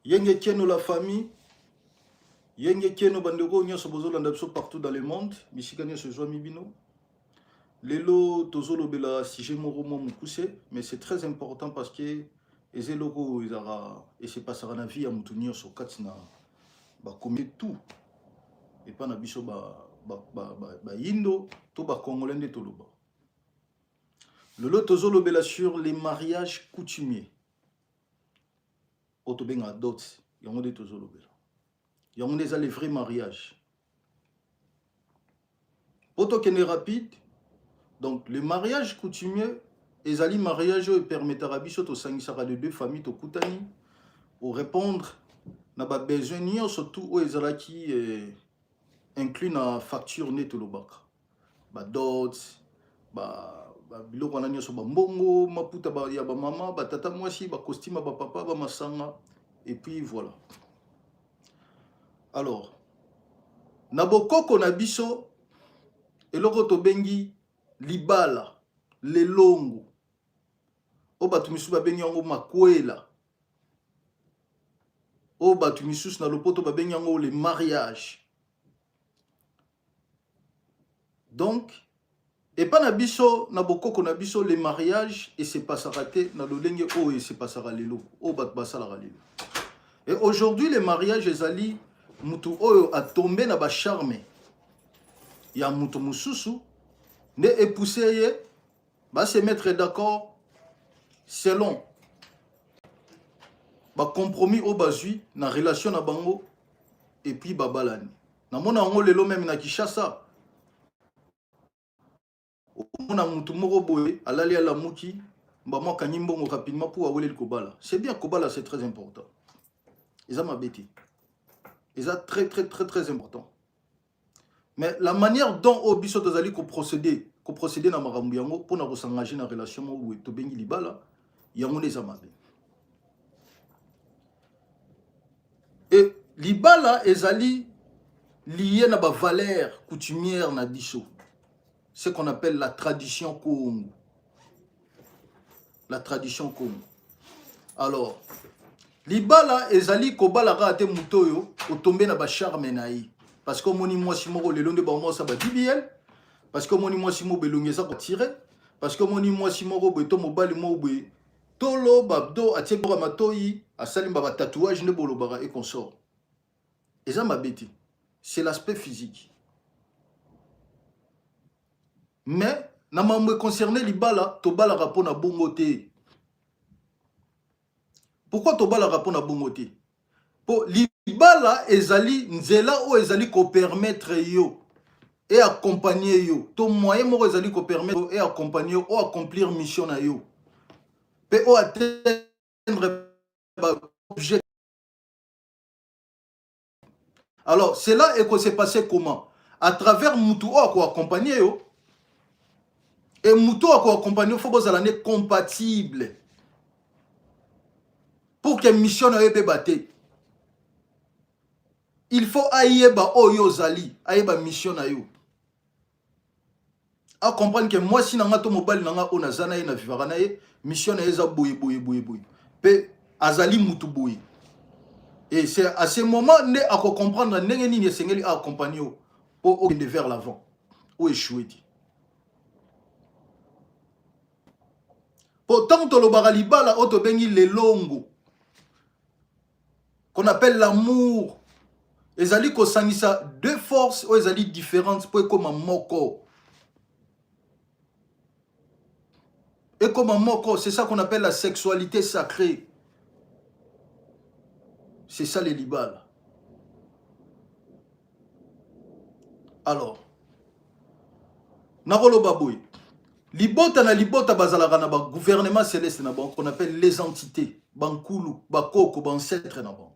Yenge Keno la famille, Yenge Keno bandeko nyonso bozolanda biso partout dans le monde, bisika nyonso ezwami bino. Lelo tozolobela sujet moko mwa mokuse, mais c'est très important parce que eza eloko oyo ezalaka esepasaka na vie ya moto nyonso kati na bakomi tout epa na biso bayindo ba, ba, ba, to bacongolais nde toloba. Lelo tozolobela sur les mariages coutumiers oyo tobengaka dot, yango nde tozolobela, yango nde eza le vrai mariage. Po tokende rapide, donc le mariage coutumier ezali mariage oyo epermetaka biso tosangisaka les deux familles, tokutani orépondre na babesoin nyonso tout oyo ezalaki inclus na facture nde tolobaka badot, biloko wana nyonso, bambongo, maputa ya bamama, batata mwasi, bacostume ya bapapa, bamasanga, et puis voilà. Alors na bokoko na biso, eloko tobengi libala, lelongo oyo bato misusu babengi yango makwela, oyo bato misusu na lopoto babengi yango le mariage. Donc epa na biso, na bokoko na biso, le mariage esepasaka te na lolenge oyo esepasaka lelo, oyo bato basalaka lelo. Et aujourd'hui le mariage ezali mutu oyo atombe na bacharme ya mutu mosusu nde epousse ye base mettre d'accord selon bacompromis oyo bazwi na relation na bango, et puis babalani. Namona yango lelo même na Kinshasa, omona mutu moko boye alali, alamuki, mbamo akangi mbongo rapidement mpo aweleli kobala. C'est bien, kobala c'est très important, eza mabe te, eza très très très très important, mais la manière dont oyo biso tozali koprocéder na makambo yango mpona kosengage na relation moko boye tobengi libala, yango nde eza mabe. E libala ezali lié na bavaleur coutumière na biso, ce qu'on appelle la tradition Congo. La tradition Congo. Alors libala ezali kobala kaka te moto oyo otombe na bacharme na ye, parce que omoni mwasi moko lelo nde bamwasa ba BBL, parce que omoni mwasi moko elongi eza kotire, parce que omoni mwasi moko boye to mobali moko boye tolo babdo atie boka matoi, asali ba batatouage nde bolobaka et consort. Eza mabe te, c'est l'aspect physique, mais na mambo econcerne libala, tobalaka mpona bongo te. Pourquoi tobalaka mpona bongo te? Mpo libala ezali nzela oyo ezali kopermettre yo e accompagner yo, to moyen moko ezali kopermettre e accompagner yo o accomplir mission na yo mpe o atteindre baobjectif. Alors cela ekose passer comment? À travers mutu oyo akoaccompagne yo. E mutu oyo akoaccompagne yo, faut bozala nde compatible pour que mission na yo ebeba te. Il faut ayeba oyo ozali, ayeba mission na yo, acomprendre ke mwasi na nga to mobali na nga oyo naza na ye, na vivaka na ye, mission na ye eza boye boye boye boye, mpe azali mutu boye. Et c'est à ce moment nde akocomprendre ndenge nini esengeli aaccompagne yo mpo okende vers l'avant o échoué te. Po ntango tolobaka libala oyo tobengi lelongo, qu'on appelle l'amour, ezali kosangisa deux forces oyo ezali différentes mpo ekóma moko, ekóma moko. C'est ça qu'on appelle la sexualité sacrée, c'est ça le libala. Alors nakoloba boye, libota na libota bazalaka na bagouvernement céleste na bango, qu'on appelle les entités, bankulu, bakoko, baancêtre na bango,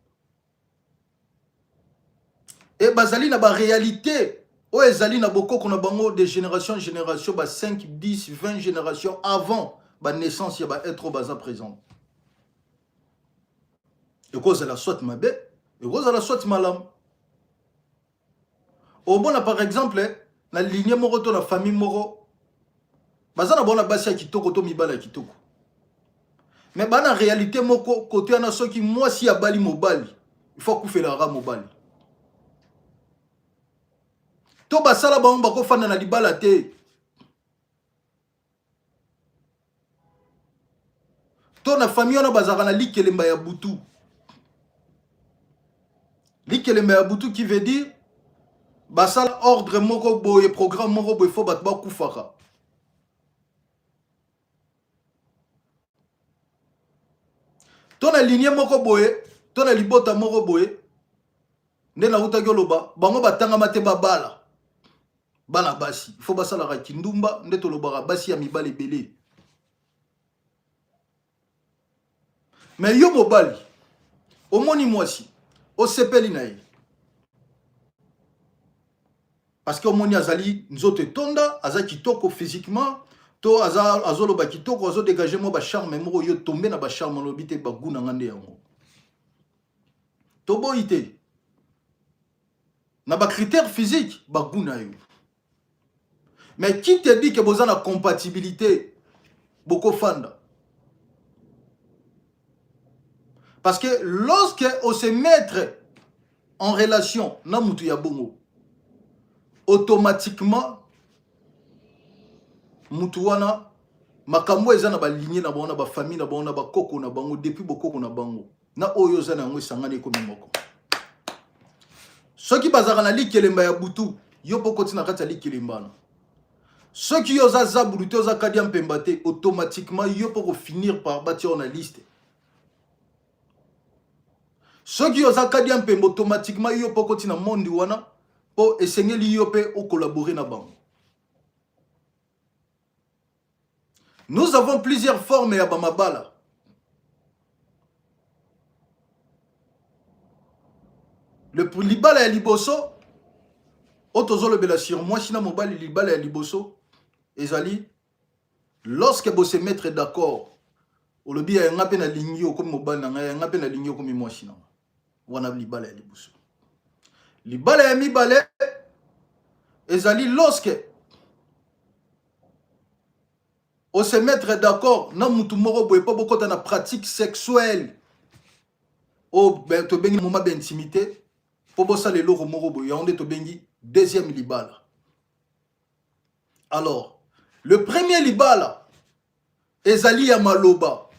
e bazali na baréalité oyo ezali na bokoko na bango de génération en génération, ba 5, 10, 20 générations avant banaissance ya baêtre oyo baza présent. Ekozala soit mabe, ekozala soit malamu. Omona par exemple na ligne moko to na famille moko baza na bona basi ya kitoko to mibali ya kitoko. Mais bana réalité moko côté wana, soki mwasi abali mobali, il faut akufelaka mobali. To basala bango bakofanda na libala te. To na famille wana bazalaka na likelemba ya butu. Likelemba ya butu qui veut dire basala ordre moko boye, programme moko boye, fo bato bakufaka. To na ligne moko boye, to na libota moko boye, nde nautaki oloba bango batangama te babala bana basi, fo basalaka kindumba, nde tolobaka basi ya mibali ebele. Mais yo mobali omoni mwasi, osepeli na ye parce que omoni azali nzoto etonda, aza kitoko physiquement, to aza azoloba kitoko, azodégage mwa bacharme moko, yo tombe na bacharme, olobi te bagu na nga nde yango. Toboyi te na bacritère physique bagu na yo, mais qui te dit que boza na compatibilité, bokofanda? Parce que lorsque on se mettre en relation na mutu ya bongo, automatiquement mutu wana makambo eza na baligne na bango, na bafamille na bango, na bakoko na bango, depuis bokoko na bango, na oyo oza na yango esangani, ekomi moko. Soki bazalaka na likelemba ya butu, yo mpo okoti na kati ya likelemba wana. Soki yo oza zabulu te, oza kadi ya mpemba te, automatiquement yo mpo kofinir par batia yo na liste. Soki yo oza kadi ya mpemba, automatiquement yo mpo okoti na monde wana, mpo esengeli yo mpe ocollaborer na bango. Nous avons plusieurs formes ya bamabala. Le libala ya liboso oyo tozolobela sur mwasi na mobali, libala ya liboso ezali lorsque bose mettre d'accord, olobi ya nga mpe nalingi, okomi mobali na ngai, ya nga mpe nalingi, okomi mwasi na nga. Wana libala ya liboso. Libala ya mibale ezali lorsque ose mettre d'accord na mutu moko boye mpo bokɔta na pratique sexuelle oyo tobengi moment d'intimité, mpo bosala eloko moko boye. Yango nde tobengi deuxième libala. Alors, le premier libala ezali ya maloba,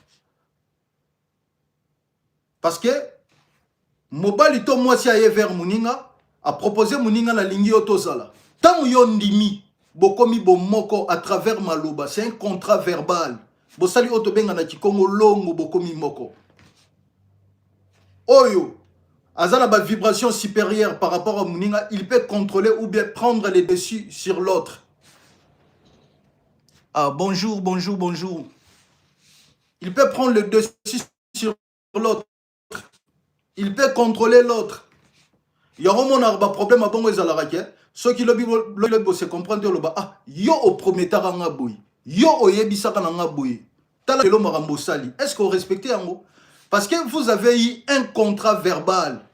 parce que mobali to mwasi aye vers moninga, apropose moninga: "Nalingi yo, tozala." Ntango yo ndimi, bokomi bomoko à travers maloba. C'est un contrat verbal bosali, oyo tobenga na kikongo longo. Bokomi moko. Oyo aza na bavibration supérieure par rapport à moninga, il peut contrôler ou bien prendre les dessus sur l'autre. Ah, bonjour, bonjour, bonjour. Il peut prendre le dessus sur l'autre, il peut contrôler l'autre. Yango monaka baproblème abongo ezalaka ke soki lobi lobi bose comprendre te, oloba: "Ah, yo oprometaka nga boye, yo oyebisaka na nga boye, tala lelo makambo osali." Est ce que orespecte yango? Parce que vous avez eu un contrat verbal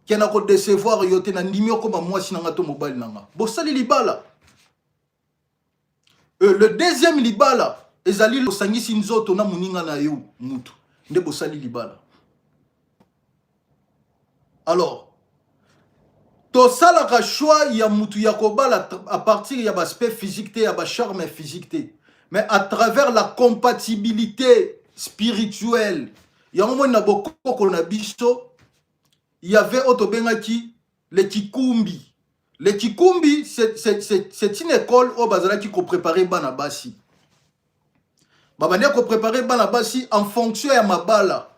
ke na kodécevoir yo te, na ndimi okoma mwasi na nga to mobali na nga. Bosali libala. Le deuxième libala ezali osangisi nzoto na moninga na yo mutu, nde bosali libala. Alors tosalaka choix ya mutu ya kobala à partir ya baaspect physique te, ya bacharme physique te, mais à travers la compatibilité spirituelle. Yango moni na bokoko na biso y avait oyo tobengaki le kikumbi. Le kikumbi, c'est une école oyo bazalaki kopréparer bana basi. Babandi kopréparer bana basi en fonction ya mabala.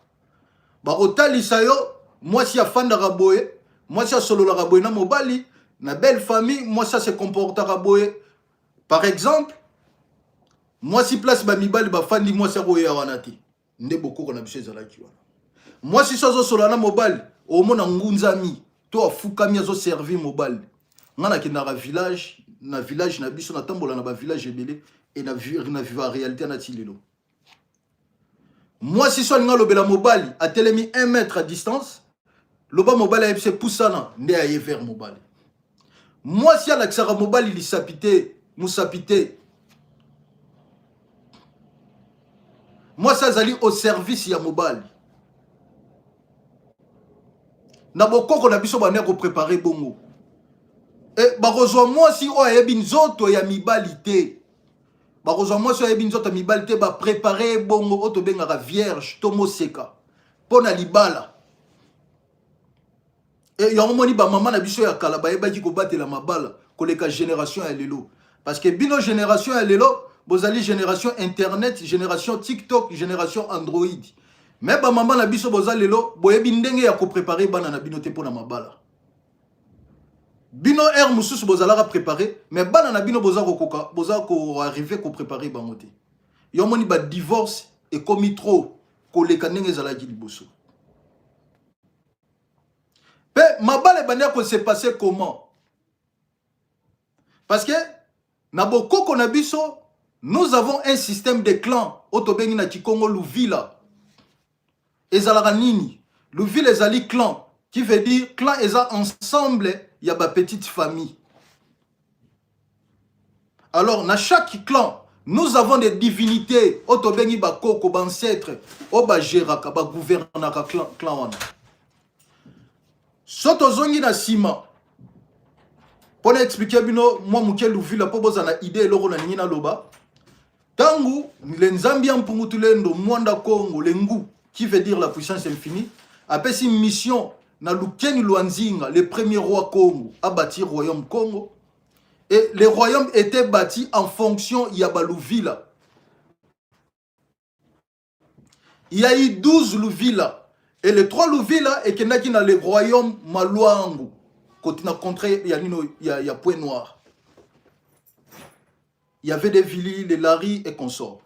Bakotalisa yo mwasi afandaka boye, mwasi asololaka boye na mobali, na belle famille mwasi ase comportaka boye. Par exemple, mwasi, place bamibali bafandi, mwasi akoya wana te. Nde bokoko na biso ezalaki wana. Mwasi so azosolola na mobali, omona ngunzami to afukami, azoservir mobali. Nga nakendaka village, na village na biso, natambola na bavillage ebele e na viva réalité nati lelo. Mwasi so alingi alobela mobali, atelemi 1 mètre à distance, loba mobali ayebisi pusana, nde aye vers mobali. Mwasi alakisaka mobali lisapi te, mosapi te. Mwasi azali au service ya mobali. Na bokoko na biso banda ko préparer bongo. E bakozwa mwasi oyo ayebi nzoto ya mibali te. Bakozwa mwasi oyo ayebi nzoto ya mibali te, ba préparer bongo oyo tobengaka vierge to moseka mpo na libala. E yango moni ba mama na biso ya kala bayebaki kobatela mabala koleka génération ya lelo. Parce que bino génération ya lelo bozali génération internet, génération TikTok, génération Android. Mais ba mama na biso boza lelo boyebi ndenge ya kopréparer bana na bino te mpo na mabala. Bino heure mosusu bozalaka préparé, mais bana na bino boza kokoka, boza koarriver kopréparer bango te. Yo moni ba divorce ekomi trop koleka ndenge ezalaki liboso. Mpe mabala ebandi ya kose passer comment? Parce que na bokoko na biso, nous avons un système de clan oyo tobengi na Kikongo luvila. Ezalaka nini luvila? Ezali clan, qui veut dire clan eza ensemble ya bapetite famille. Alors na chaque clan, nous avons des divinités oyo tobengi bakoko, baancêtre oyo bagéraka, bagouvernaka clan, clan wana. So tozongi na nsima mpo na expliquer bino mwa moke luvila, mpo bozala na idée eloko na ningi naloba. Ntango le Nzambi ya Mpungu Tulendo Mwanda Kongo, le Ngu, qui veut dire la puissance infinie, apesi mission na Lukeni Lwanzinga, le premier roi Congo, a bâti royaume Congo, et le royaume était bâti en fonction ya baluvila. Il y a eu 12 luvila et les 3 luvila ekendaki na le royaume Malwangu, côté na contrée ya nino ya Point Noir. Il y avait des Vili, les Lari et consorts.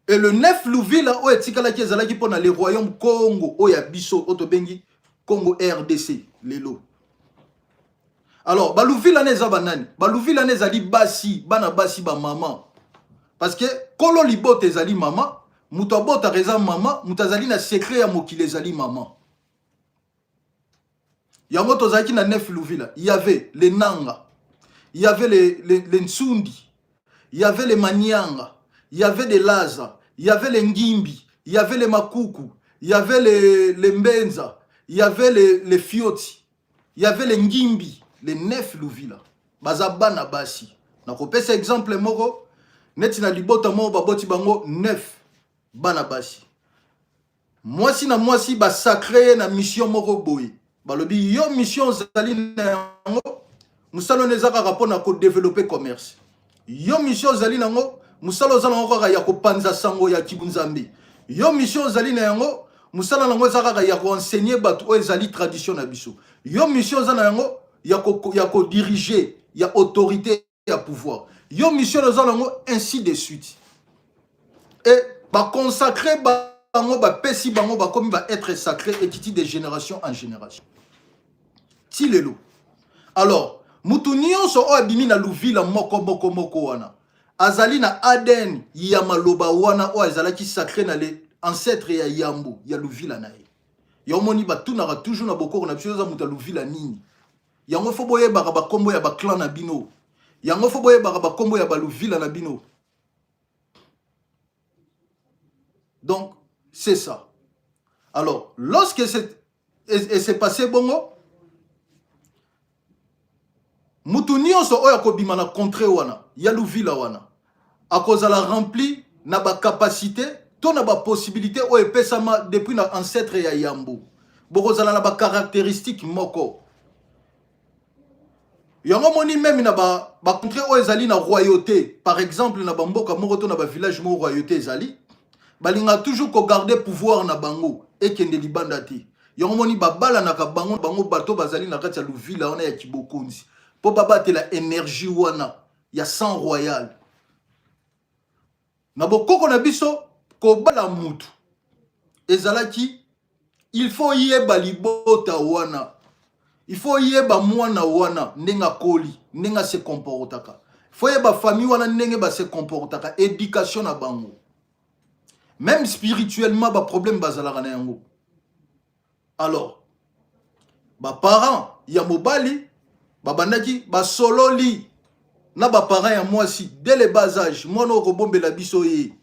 Et le 9 luvila oyo etikalaki ezalaki mpona le royaume Congo oyo ya biso, oyo tobengi Congo RDC lelo. Alors baluvila na eza banani? Baluvila na ezali basi, bana basi, bamama, parce que kolo libota ezali mama. Moto abotaka eza mama, moto azali na secret ya mokili ezali mama. Yango tozalaki na 9 luvila. Il y avait les Nanga, il y avait les Nsundi, il y avait les Manianga, il y avait les Laza, il y avait les Ngimbi, il y avait les Makuku, il y avait les Mbenza, il y avait les Fioti, il y avait les Ngimbi. Les 9 luvila baza bana basi. Nakopesa exemple moko neti na libota moko baboti bango 9 bana basi. Mwasi na mwasi basacrer ye na mission moko boye. Balobi: yo, mission ozali na yango, mosala wana eza kaka mpona kodévelopper commerce. Yo, mission ozali nango, mosala oza nango kaka ya kopanza sango ya kibunzambe. Yo, mission ozali na yango, mosala nango eza kaka ya koenseigner bato oyo ezali tradition na biso. Yo, mission oza na yango ya kodiriger, ya autorité, ya pouvoir. Yo, mission oza nango, ainsi de suite. Et baconsacrer bango, bapesi bango, bakomi baêtre sacré, ekiti de génération en génération ti lelo. Alors mutu nyonso oyo abimi na luvila moko moko moko wana azali na ADN ya maloba wana oyo ezalaki sacré na le ancêtre ya yambo ya luvila na ye. Ya omoni, batunaka toujours na bokoko na biso: eza moto ya luvila nini? Yango faut boyebaka bakombo ya baclan na bino, yango faut boyebaka bakombo ya baluvila na bino. Donc c'est ça. Alors lorsque c'est et s'est passé bongo, mutu nyonso oyo akobima na contrée wana ya luvila wana akozala rempli na bacapacité to na bapossibilité oyo epesama depuis na ancêtre ya yambo. Bokozala na bacaractéristique moko. Yango moni, même na bacontrée oyo ezali na royauté, par exemple na bamboka moko to na bavillage moko royauté ezali, balingaka toujours kogarder pouvoir na bango ekende libanda te. Yango moni babalanaka bango bango, bato bazali na kati ya luvila wana ya kibokonzi, mpo babatela énergie wana ya sang royal. Na bokoko na biso, kobala mutu ezalaki il faut yeba libota wana, il faut yeba mwana wana ndenge akoli, ndenge ase comportaka, faut yeba famille wana ndenge base comportaka, éducation na bango, même spirituellement baproblème bazalaka na yango. Alors baparent ya mobali babandaki basololi na baparent ya mwasi dès le bas âge: mwana oyo kobombela biso ye.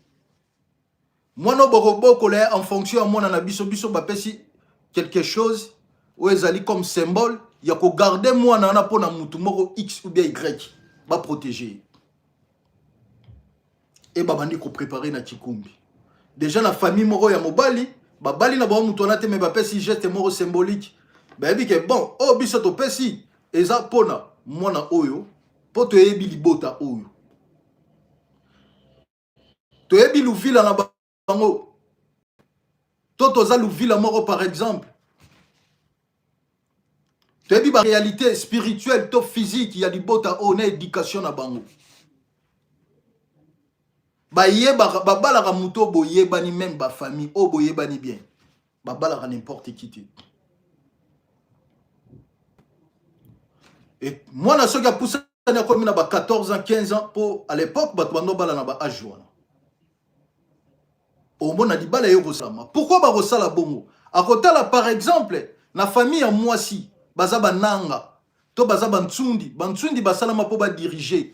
Mwana oyo bokobokola ye en fonction ya mwana na biso, biso bapesi quelque chose oyo ezali comme symbole ya kogarde mwana wana mpo na mutu moko x ou bien y baprotege ye. E babandi koprepare na kikumbi deja na famille moko ya mobali, babali na bango moto wana te, me bapesi geste moko symbolique. Bayebi ke bon, oyo biso topesi eza mpona mwana oyo, mpo toyebi libota oyo, toyebi luvila na bango, to toza luvila moko. Par exemple, toyebi baréalité spirituelle to physique ya libota oyo na éducation na bango. Bayebaka, babalaka moto oyo boyebani, même bafamille oyo boyebani bien, babalaka n'importe qui te. Et mwana soki apusani, akomi na ba 14 ans, 15 ans, mpo à l'époque bato bando bala na ba age wana, omona libala ye kosalama. Pourquoi bakosala bongo? Akotala par exemple na famille ya mwasi, baza bananga to baza bantsundi. Bantsundi basalama mpo badirige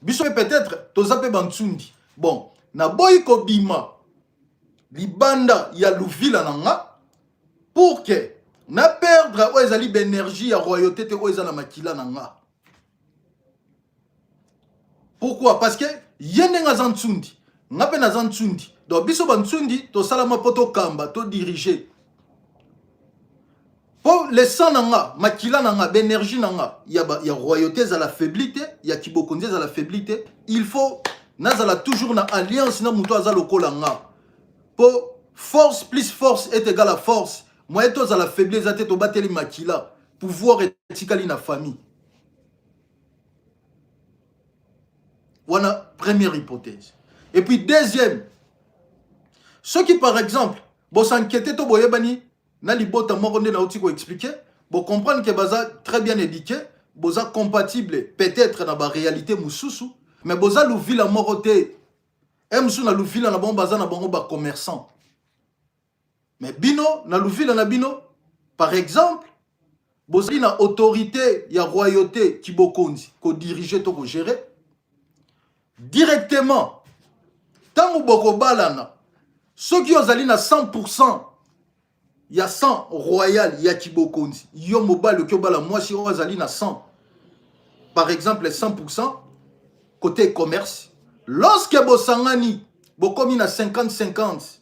biso, mpe peut-être toza mpe bantsundi. Bon, naboyi kobima libanda ya luvila na nga pour que na perdre oyo ezali baénergie ya royauté te, oyo eza na makila na nga. Pourquoi? Parce que ye ndenge aza ntsundi, nga mpe naza ntsundi. Donc biso bantsundi tosalama mpo tokamba, todirige. Mpo le sang na nga, makila na nga, baénergie na nga ya royauté ezala faibli te, ya kibokonzi ezala faibli te, il faut nazala toujours na alliance na moto aza lokola nga, mpo force plus force est égal à force. Moyen tozala faibli eza te. Tobateli makila, pouvoir etikali na famille wana. Première hypothèse. Et puis deuxième, soki par exemple bosankete to boyebani na libota moko, nde nauti koexplike, bocomprendre ke baza très bien éduqué, boza compatible peut-être na baréalité mosusu, mais boza luvila moko te. E mosusu na luvila na bango baza na bango bacommerçant, mais bino na luvila na bino, par exemple, bozali na autorité ya royauté, kibokonzi, kodirige to kogere directement. Ntango bokobalana, soki ozali na 100% ya sang royal ya kibokonzi, yo mobali oki obala mwasi oyo azali na 100, par exemple 100% côté commerce, lorsque bosangani, bokomi na 50-50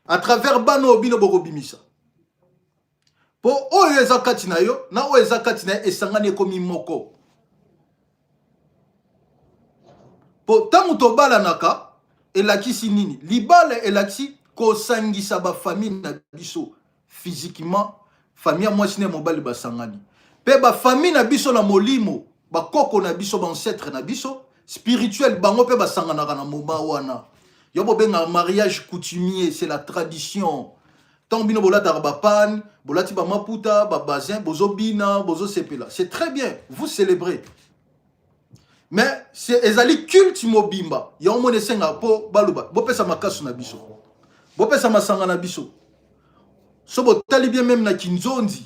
à travers bana oyo bino bokobimisa, mpo oyo eza kati na yo na oyo eza kati na ye esangani, ekomi moko. Mpo ntango tobalanaka, elakisi nini? Libala elakisi kosangisa bafamille na biso physiquement. Famille ya mwasi na mobali basangani, mpe bafamille na biso na molimo, bakoko na biso, baancetre na biso spirituel, bango mpe basanganaka na moma wana. Yo bobengaka mariage coutumier, c'est la tradition. Ntango bino bolataka bapane, bolati bamaputa, babazin, bozobina, bozosepela, c'est très bien, vous célébrez, mais c'est ezali culte mobimba. Yango mona esengaka mpo baloba bopesa makasu na biso, bopesa masanga na biso. So botali bien, meme na kinzonzi,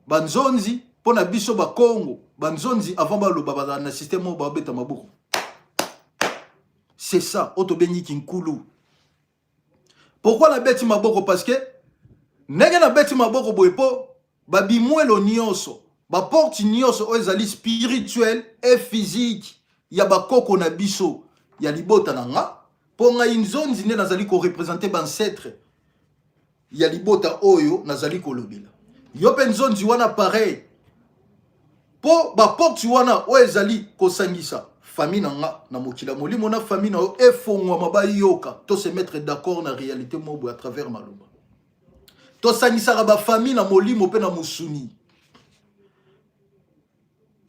banzonzi mpo na biso bakongo, banzonzi avant baloba bazala na système oyo babeta maboko. C'est ça oyo tobengi kinkulu. Pourquoi nabeti maboko? Parce que ndenge nabeti maboko boye, mpo babimwelo nyonso, baporte nyonso oyo ezali spirituel et physique ya bakoko na biso ya libota na nga, mpo ngai nzonzi nde nazali korepresente baancetre ya libota oyo nazali kolobela. Yo mpe nzonzi wana pareil, mpo baporte wana oyo ezali kosangisa famille na nga na mokili ya molimo na famille na yo efongwama, bayoka, to se mettre d'accord na réalité moko boye à travers maloba. Tosangisaka bafamille na molimo mpe na mosuni.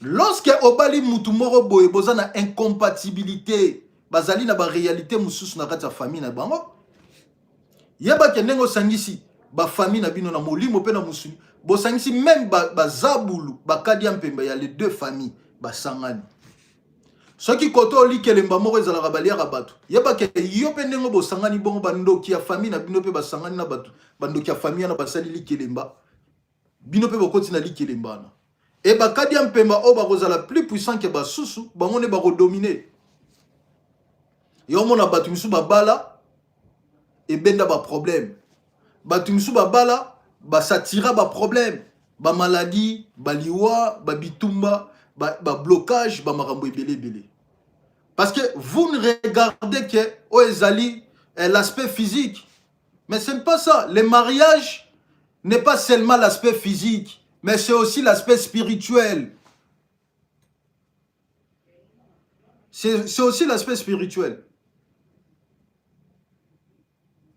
Lorsque obali mutu moko boye, boza na incompatibilité, bazali na baréalité mosusu na kati ya famille na bango, yebake ndenge osangisi bafamille na bino na molimo mpe na mosuni, bosangisi meme bazabulu, bakadi ya mpemba ya les deux familles basangani. Soki koto olikelemba moko ezalaka baliaka bato, yebake yo mpe ndenge bosangani bongo, bandoki ya famille na bino mpe basangani na bato, bandoki ya famille wana basali likelemba, bino mpe bokoti na likelemba wana. E bakadi ya mpemba oyo bakozala plus puissant ke basusu, bango nde bakodomine. Yo omona bato misusu babala. ebenda ba problème. Bato misusu babala basatira ba problème, ba maladie, ba liwa, ba bitumba, ba blocage, ba makambo ebele ebele. Parce que vous ne regardez que oyo ezali l'aspect physique. Mais ce n'est pas ça. Le mariage n'est pas seulement l'aspect physique, mais c'est aussi l'aspect spirituel. C'est aussi l'aspect spirituel.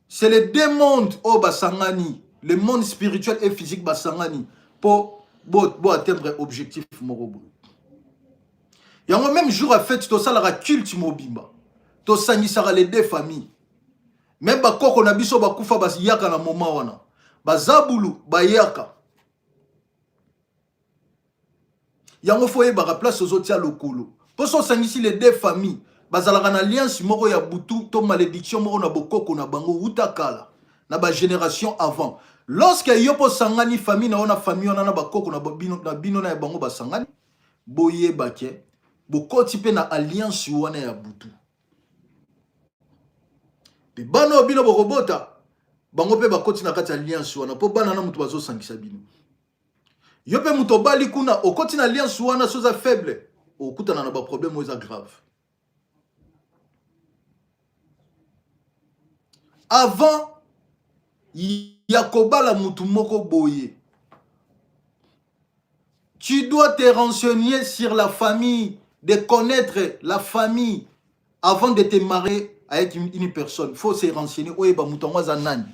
C'est les deux mondes oyo basangani, le monde spirituel et physique basangani po bo atteindre objectif moko boye. Yango même jour ya fête tosalaka culte mobimba, tosangisaka les deux familles. Même bakoko na biso bakufa bayaka na moment wana, bazabulu bayaka. Yango fo oyebaka place ozotia lokolo, mpo so osangisi les deux familles bazalaka na alliance moko ya butu to malédiction moko na bokoko na bango wuta kala na ba génération avant. Lorsque yo mpo osangani famille na yo na famille wana na bakoko na bino na bino na ya bango basangani, boyeba ke bokoti mpe na alliance wana ya butu. Mpe bana oyo bino bokobota bango mpe bakoti na kati ya alliance wana, mpo bana na moto bazosangisa bino. Yo mpe moto obali kuna okoti na alliance wana, so oza faible okutana na baproblème oyo eza grave. Avant ya kobala mutu moko boye, tu dois te renseigner sur la famille, de connaître la famille avant de te marier avec une personne. Faut se renseigner oyeba mutu yango aza nani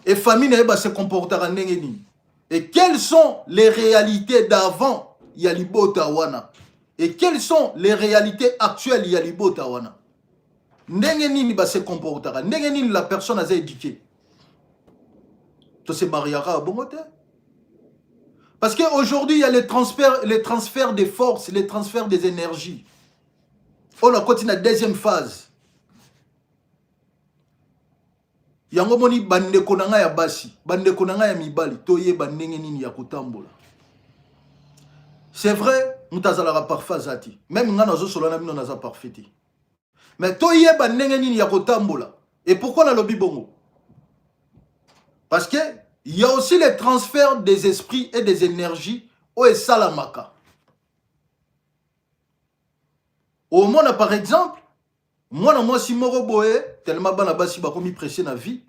et famille na ye ba se comportaka ndenge nini et quelles sont les réalités d'avant ya libota wana et quelles sont les réalités actuelles ya libota wana, ndenge nini ba se comportaka, ndenge nini la personne aza éduquée. To se mariaka bongo te. Parce qu'aujourd'hui, il y a les transferts des forces, les transferts des énergies. On a continué la deuxième phase. Yango moni bandeko na ngai ya basi, bandeko na ngai ya mibali, toyeba ndenge nini ya kotambola. C'est vrai, moto azalaka parfait aza te. Même ngai nazosolola na bino naza parfait te. Mais toyeba ndenge nini ya kotambola. Et pourquoi nalobi bongo? Parce que il y a aussi le transfert des esprits et des énergies oyo esalamaka. Omona par exemple, mwana mwasi moko boye, tellement bana basi bakomi pressé na vie,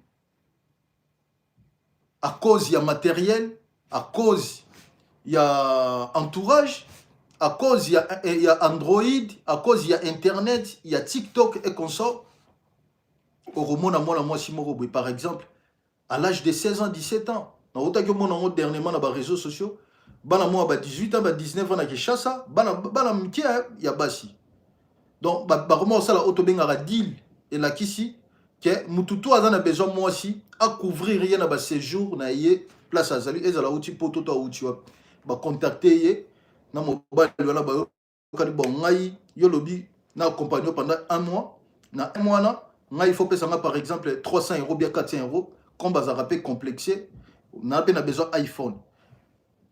à cause ya matériel, à cause ya entourage, à cause ya Android, à cause ya internet, ya TikTok et consort. Okomona mwana mwasi moko boye par exemple, à l'âge de 16 ans, 17 ans, nautaki omona yango dernièrement na ba réseaux sociaux, bana mwa ba 18 ans, ba 19 ans na Kinshasa, bana mike ya basi. Donc bakoma kosala oyo tobengaka deal, elakisi ke mutu to aza na besoin mwasi acouvrir ye na ba séjour na ye place azali, ezala auti poto to auti wapi, bacontacte ye na mobali wana, bayokani bon ngai yo lobi na accompagne pendant un mois, na un mois na ngai il faut pesa nga par exemple 300 euros bien 400 euros, comme bazalaka mpe complexé na mpe na besoin iPhone.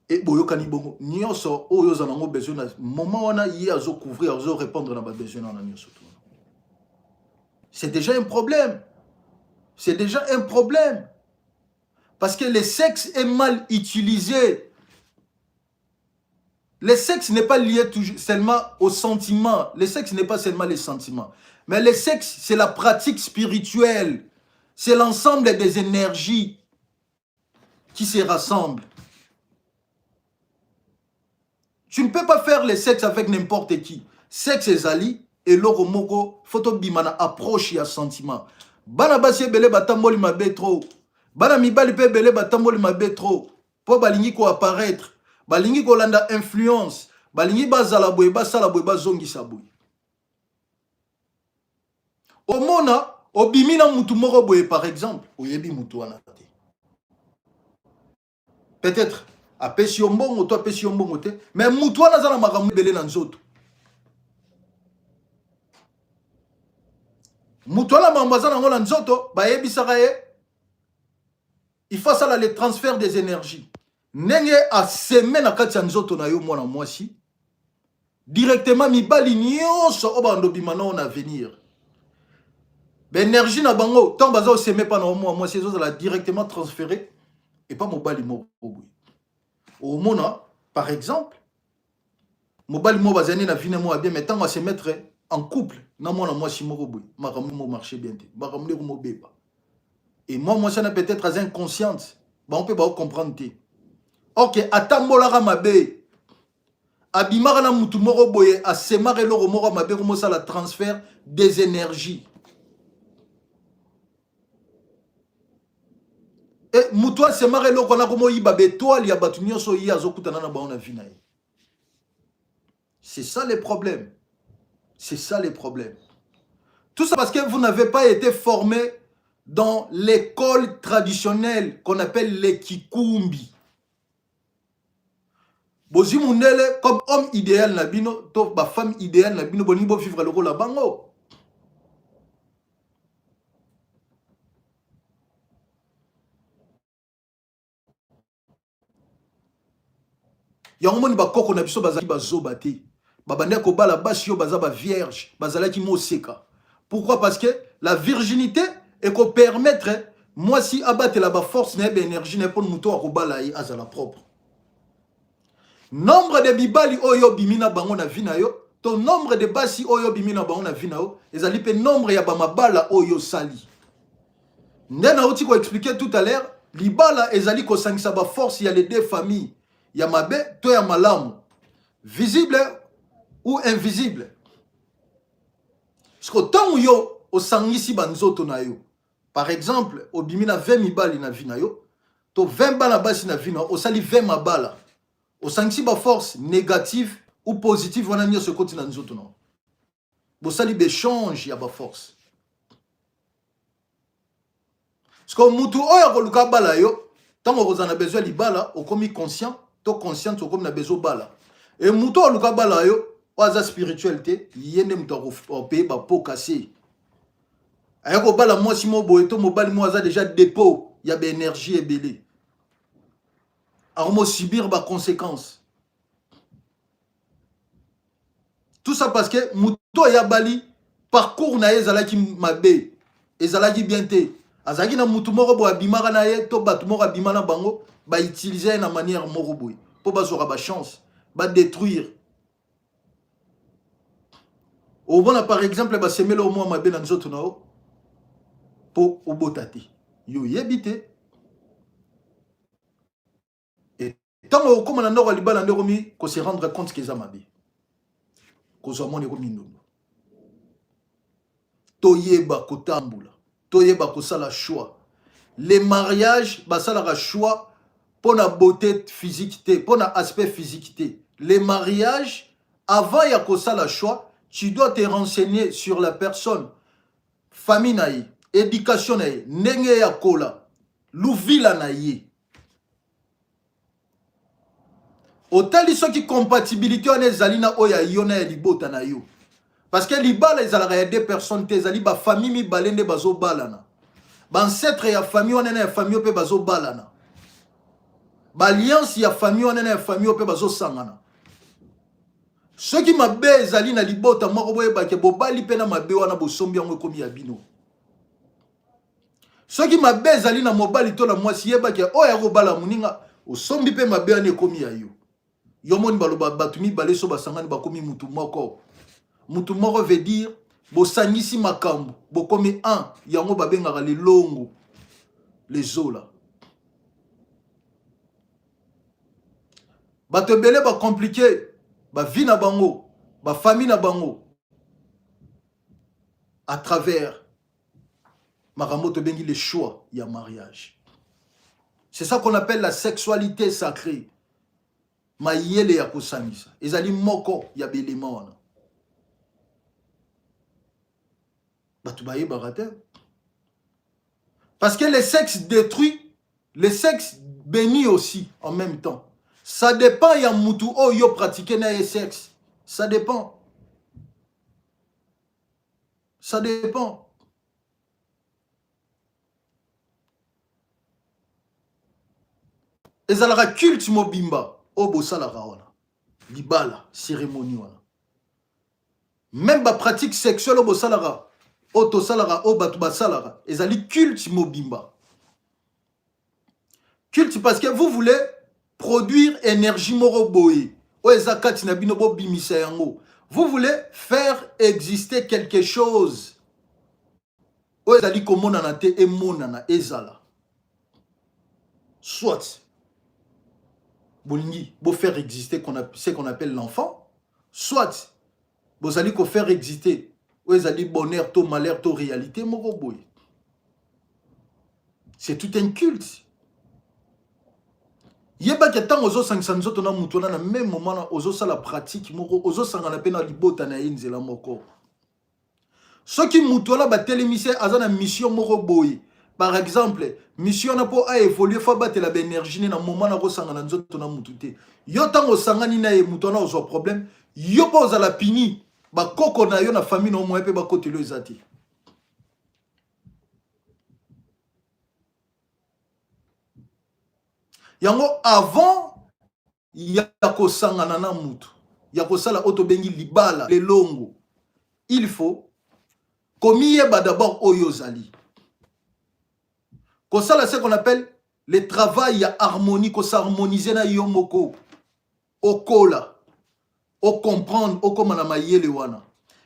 E boyokani bongo nyonso oyo oza nango besoin na moment wana, ye azo couvrir, azo répondre na ba besoin wana nyonso. C'est déjà un problème. C'est déjà un problème. Parce que le sexe est mal utilisé. Le sexe n'est pas lié toujours seulement au sentiment. Le sexe n'est pas seulement les sentiments. Mais le sexe, c'est la pratique spirituelle. C'est l'ensemble des énergies qui se rassemblent. Tu ne peux pas faire le sexe avec n'importe qui. Sexe ezali eloko moko faut tobima na approche ya sentiment. Bana basi ebele batamboli mabe trop. Bana mibali pe ebele batamboli mabe trop. Po balingi ko apparaître, balingi kolanda influence, balingi bazala boye, basala boye, bazongisa boye. Omona obimi na mutu moko boye par exemple, oyebi mutu wana te. Peut-être apesi yo mbongo to apesi yo mbongo te, mais mutu wana aza na makambo ebele na nzoto. Mutu wana makambo aza nango na nzoto, bayebisaka ye il faut asala le transfert des énergies. Ndenge aseme na kati ya nzoto na yo mwana mwasi, directement mibali nyonso oyo bando bima nao na avenir. Baénergie na bango ntango baza oseme mpa na mwa mwasi ezozala directement transféré epa mobali moko boye. Omona par exemple mobali moko bazali na vie na moko ya bien, mais ntango ase mettre en couple na mwana mwasi moko boye, makambo mo marche bien te, makambo nde komobeba. Et mwa mwasi wana peut-être aza inconsciente, bango mpe baocomprendre te. Ok, atambolaka mabe, abimaka na mutu moko boye, asemaka eloko moko ya mabe, komosala transfert des énergies. E mutu asemaka eloko wana, komoyiba baetoile ya bato nyonso ye azokutana na bango na vie na ye. C'est ça le problème, c'est ça le problème. Tout ça parce que vous n'avez pas été formé dans l'école traditionnelle qu'on appelle les kikumbi. Bozwi mundele comme homme idéal na bino to bafemme idéale na bino, bolingi bovivre lokola bango. Yango moni bakoko na biso bazalaki bazoba te, babandaki kobala basi oyo baza bavierge, bazalaki moseka. Pourquoi? Parce que la virginité ekopermettre mwasi abatela baforce na ye, baénergie na ye, mpona moto akobala ye azala propre. Nombre de mibali oyo obimi na bango na vie na yo to nombre de basi oyo obimi na bango na vie na yo ezali mpe nombre ya bamabala oyo osali. Nde nauti koexpliquer tout à l'heure, libala ezali kosangisa baforce ya les deux familles, ya mabe to ya malamu, visible ou invisible. Siko ntango yo osangisi banzoto na yo, par exemple obimi na 20 mibali na vie na yo to 20 bana basi na vie na yo, osali 20 mabala, osangisi baforce négative ou positive wana nyonso ekoti na nzoto na yo, bosali baéchange ya baforce. Siko mutu oyo akoluka bala yo, ntango okozala na besoin ya libala, okomi conscient to consciente, okomi na besoin bala e mutu oyo aluka bala yo, oyo aza spirituel te, ye nde moto akopaye bapots cassés. Aya kobala mwasi mo boye to mobali mo aza déjà dépôt ya baénergie ebele, akomosubir baconséquence. Tout ça parce que moto oyo abali, parcours na ye ezalaki mabe, ezalaki bien te. Azalaki na mutu moko boye abimaka na ye to bato moko abima na bango, bautilize ye na manière moko boye mpo bazwaka bachance badétruire. Omona par exemple basemeli omwa mabe na nzoto na yo mpo obota te, yo oyebi te. Ntango okóma na ndako ya libala nde okomi kose rendre compte ke eza mabe. Kozwa mwana ekomi ndundu. Toyeba kotambola, toyeba kosala choix. Le mariage, basalaka choix mpo na beauté physique te, mpo na aspect physique te. Le mariage, avant ya kosala choix, tu dois te renseigner sur la personne, famille na ye, éducation na ye, ndenge ya kola luvila na ye. Otali soki compatibilité wana ezali na oyo ya yo na ya libota na yo, parce que libala ezalaka ya deux personnes te, ezali bafamille mibale nde bazobalana. Baancêtre ya famille wana na ya famille oyo mpe bazobalana, baalliance ya famille wana na ya famille oyo mpe bazosangana. Soki mabe ezali na libota moko, boyebake bobali mpe na mabe wana, bosombi yango, ekomi ya bino. Soki mabe ezali na mobali to na mwasi, yebake oyo akobala moninga, osombi mpe mabe wana, ekomi ya yo. Yo moni baloba bato mibale so basangani bakomi mutu moko. Mutu moko veut dire bosangisi makambo, bokomi un. Yango babengaka lelongo lezola. Bato ebele bacompliquer bavie na bango, bafamille na bango à travers makambo tobengi le choix ya mariage. C'est ça qu'on appelle la sexualité sacrée. Mayele ya kosangisa ezali moko ya belema wana bato bayebaka te, parce que le sexe détruit, le sexe bénit aussi en même temps. Ça dépend ya mutu oyo yo pratique na ye sexe. Ça dépend, ça dépend. Ezalaka culte mobimba oyo bosalaka wana, libala, cérémonie wana, même bapratique sexuelle oyo bosalaka. Oyo tosalaka, oyo bato basalaka, ezali culte mobimba. Culte parce que vous voulez produire énergie moko boye oyo eza kati na bino, bobimisa yango. Vous voulez faire exister quelque chose oyo ezali komonana te, emonana, ezala. Soit bolingi bofaire exister ce qu'on appelle l'enfant, soit bozali kofaire exister oyo ezali bonheur to malheur to réalité moko boye. C'est tout un culte. Yebaki, ntango ozosangisa nzoto na motu wana, na même moment na ozosala pratique moko, ozosangana mpe na libota na ye nzela moko. Soki motu wana batelemisi, aza na mission moko boye, par exemple mission wana, mpo aévolue, faut abatela baénergie ne. Na moment na kosangana nzoto na motu te, yo ntango osangani na ye, motu wana ozwa problème, yo mpo ozala puni, bakoko na yo na famille na yo moye mpe bakoteli oyo eza te. Yango, avant ya kosangana na mutu, ya kosala oyo tobengi libala lelongo, il faut komiyeba d'abord oyo ozali kosala, ce qu'on appelle le travail ya harmonie, kos'harmoniser na yo moko, okola, ocomprendre, okóma na mayele wana.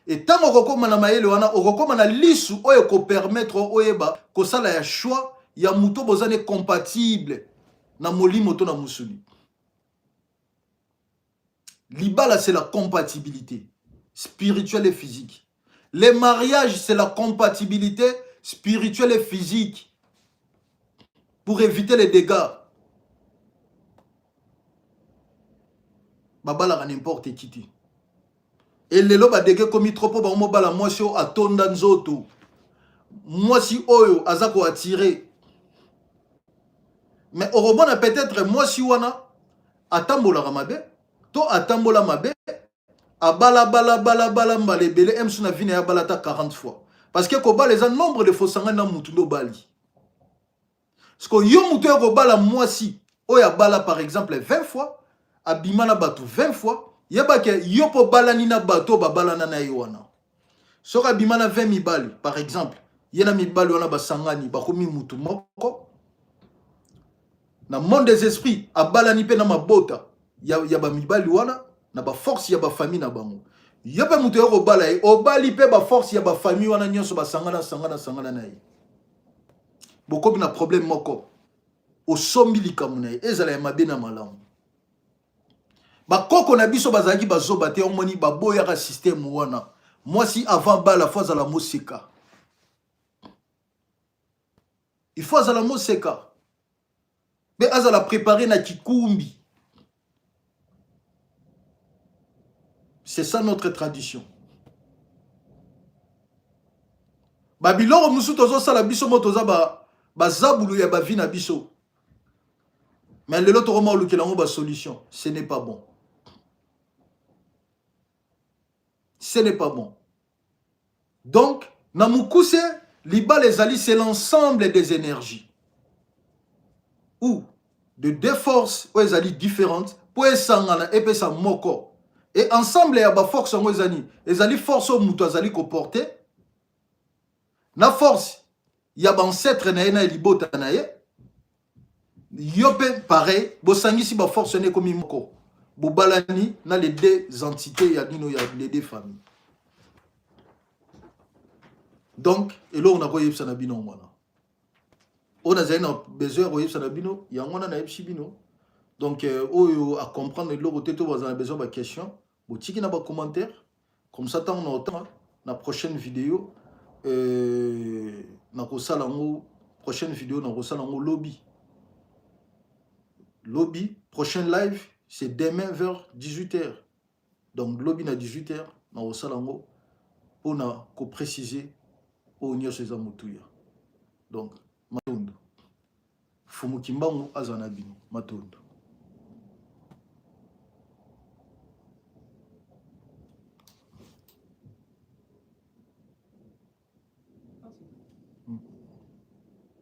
E ntango okokóma na mayele wana, okokóma na lisu oyo ekopermettre oyeba kosala ya choix ya moto boza ne compatible na molimo to na mosuni. Libala, c'est la compatibilité spirituelle et physique. Le mariage, c'est la compatibilité spirituelle et physique pour éviter les dégâts. Babalaka n'importe qui te. E lelo badege ekomi trop, mpo bango mobala mwasi oyo atonda nzoto, mwasi oyo aza koattire. Mais okomona peut-être mwasi wana atambolaka mabe to atambola mabe, abalabalabala mbala ebele msu na vie na ye, abala ata 40 fois, parce que kobala eza nombre de fois osangani na mutu nde obali. Parce que yo mutu oyo kobala mwasi oyo abala par exemple 20 fois, abima na bato 20 fois, yebake yo mpo obalani na bato oyo babalana na ye wana. Soki abima na 20 mibali par exemple, ye na mibali wana basangani, bakomi mutu moko na monde des esprits. Abalani mpe na mabota ya bamibali wana, na baforce ya bafamille na bango. Yo mpe moto oyo kobala ye, obali mpe baforce ya bafamille wana nyonso basangana, sangana, sangana na ye, bokomi na problème moko. Osombi likambo na ye, ezala ya mabe na malamu. Bakoko na biso bazalaki bazoba te. Omoni, baboyaka système wana. Mwasi avant bala, faut azala moseka, il faut azala moseka mpe azala préparé na kikumbi. C'est ça notre tradition. Babiloko mosusu tozosala biso mo, toza bazabulu ya bavi na biso, mais lelo tokoma olukela yango basolution. Ce n'est pas bon, ce n'est pas bon. Donc na mokuse, libala ezali, c'est l'ensemble des énergies ou de deux forces oyo ezali différentes mpo esangana, epesa moko. E ensemble ya baforce yango ezali, ezali force oyo moto azali koporte na force ya baancetre na ye, na libota na ye. Yo mpe pareil, bosangisi baforce wana, ekomi moko, bobalani na les deux entités ya bino, ya les deux familles. Donc eloko nakoyebisa na bino wana, oyo nazali na besoin ya koyebisa na bino, yango wana nayebisi bino. Donc oyo acomprendre eloko te to bazala na besoin baquestion, botiki na bacommentaire. Comme ça, ntango na otanga na prochaine vidéo, nakosala yango, prochaine vidéo nakosala yango lobi. Lobi, prochain live, c'est demain vers 18h. Donc lobi na 18h nakosala yango mpona koprécise oyo nyonso eza motuya. Donc matondo, Fumu Kimbangu azala na bino. Matondo.